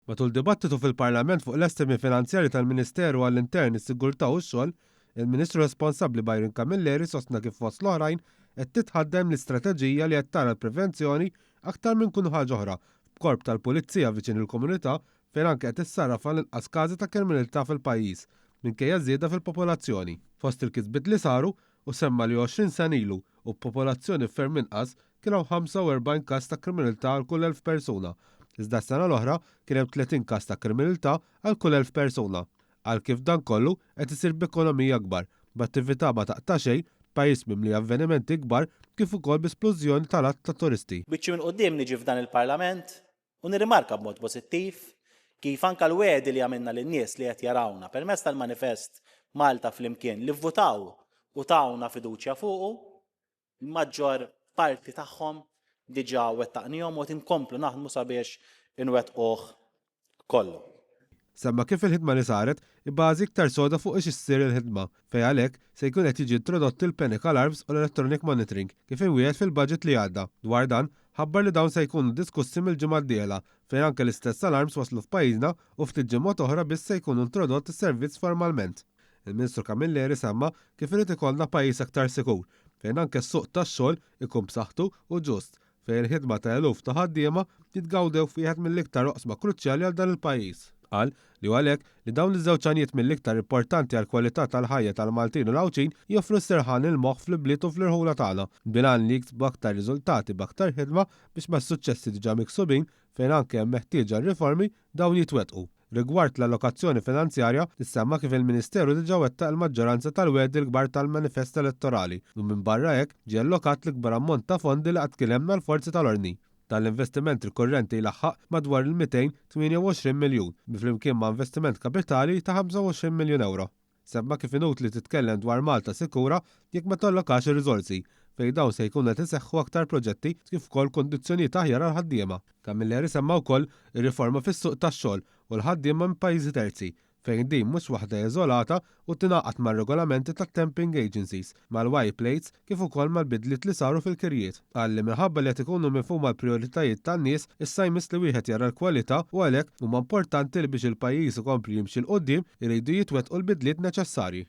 Matul dibattitu fil-Parlament fuq l-estimi finanzjarji tal-Ministeru għall-Intern, is-Sigurtà u x-Xogħol, il-Ministru responsabbli Byron Camilleri sostna kif fost l-oħrajn qed titħaddem l-istrateġija li qed tara l-prevenzjoni aktar minn kull ħaġa oħra b'korp tal-Pulizija viċin il-komunità fejn anke qed issarraf għal inqas każi ta' kriminalità fil-pajjiż minkejja żieda fil-popolazzjoni. Fost il-kisbiet li saru, hu semma li 20 sena ilu u b'popolazzjoni ferm inqas kien hawn 45 każ ta' kriminalità għal kull 1,000 persuna, iżda s-sena l-oħra kien hemm 30 każ ta' kriminalità għal kull 1,000 persuna. Qal kif dan kollu qed isir b'ekonomija akbar, b'attività ma taqta' xejn, pajjiż mimli avvenimenti kbar kif ukoll bi splużjoni tal-għadd ta' turisti. Biċċi minn quddiem niġi f'dan il-Parlament u nirrimarka b'mod pożittiv kif anke l-wegħdi li għamilna lin-nies li qed jarawna permezz tal-manifest Malta Flimkien li vvutaw u tawna fiduċja fuqu, il-maġġor parti tagħhom diġà wettaqnihom u qed inkomplu naħdmu sabiex inwettquh kollu. Semma kif il-ħidma li saret hi bażi iktar soda fuq ix issir il-ħidma, fejn għalhekk se jkun qed jiġi introdotti l-panic alarms u l-electronic monitoring kif imwiegħed fil-budget li għadda. Dwar dan, ħabbar li dawn se jkunu diskussi mill-ġimgħa d-dieħla fejn anke l-istess alarms waslu f'pajjiżna u ftit ġimgħat oħra biss se jkun introdott is-servizz formalment. Il-Ministru Camilleri semma kif irid ikollna pajjiż aktar sikur, fejn anke s-suq tax-xogħol ikun b'saħħtu u ġust, fejn il-ħidma ta' eluf ta' ħaddiema jitgawdew f'wieħed mill-iktar oqsma kruċjali għal dan il-pajjiż. Qal li hu għalhekk li dawn iż-żewġ għanijiet mill-iktar importanti għall-kwalità tal-ħajja tal-Maltin u l-Għawdxin joffru s-serħan il-moħħ fl-ibliet u fl-irħula tagħna, bil-għan li jiksbu aktar riżultati b'aktar ħidma biex mas-suċċessi diġà miksubin, fejn anke hemm meħtieġa r-riformi, dawn jitwettqu. Rigward l-allokazzjoni finanzjarja, issemma kif il-Ministeru diġà wettaq il-maġġoranza tal-wegħdi l-kbar tal-manifest elettorali u minbarra hekk ġie allokat l-ikbar ammont ta' fondi li qatt kien hemm għall-forzi tal-ordni. Dan l-investiment rikurrenti jlaħħaq madwar il-228 miljun, bi flimkien ma' investiment kapitali ta' 25 miljun ewro. Semma kif inutli titkellem dwar Malta sikura jekk ma tallokax ir-riżorsi, fejn dawn se jkunu qed iseħħu aktar proġetti kif ukoll kundizzjonijiet aħjar għall-ħaddiema. Camilleri semma wkoll ir-riforma fis-suq tax-xogħol u l-ħaddiema minn pajjiżi terzi, fejn din mhux waħda iżolata u tingħaqad mar-regolamenti tat-temping agencies, mal-Y plates kif ukoll mal-bidliet li saru fil-kirjiet. Qal li minħabba li qed ikunu mifhuma l-prijoritajiet tan-nies, issa jmiss li wieħed jara l-kwalità u għalhekk huma importanti li biex il-pajjiż ikompli jimxi 'l quddiem iridu jitwettqu l-bidliet neċessarji.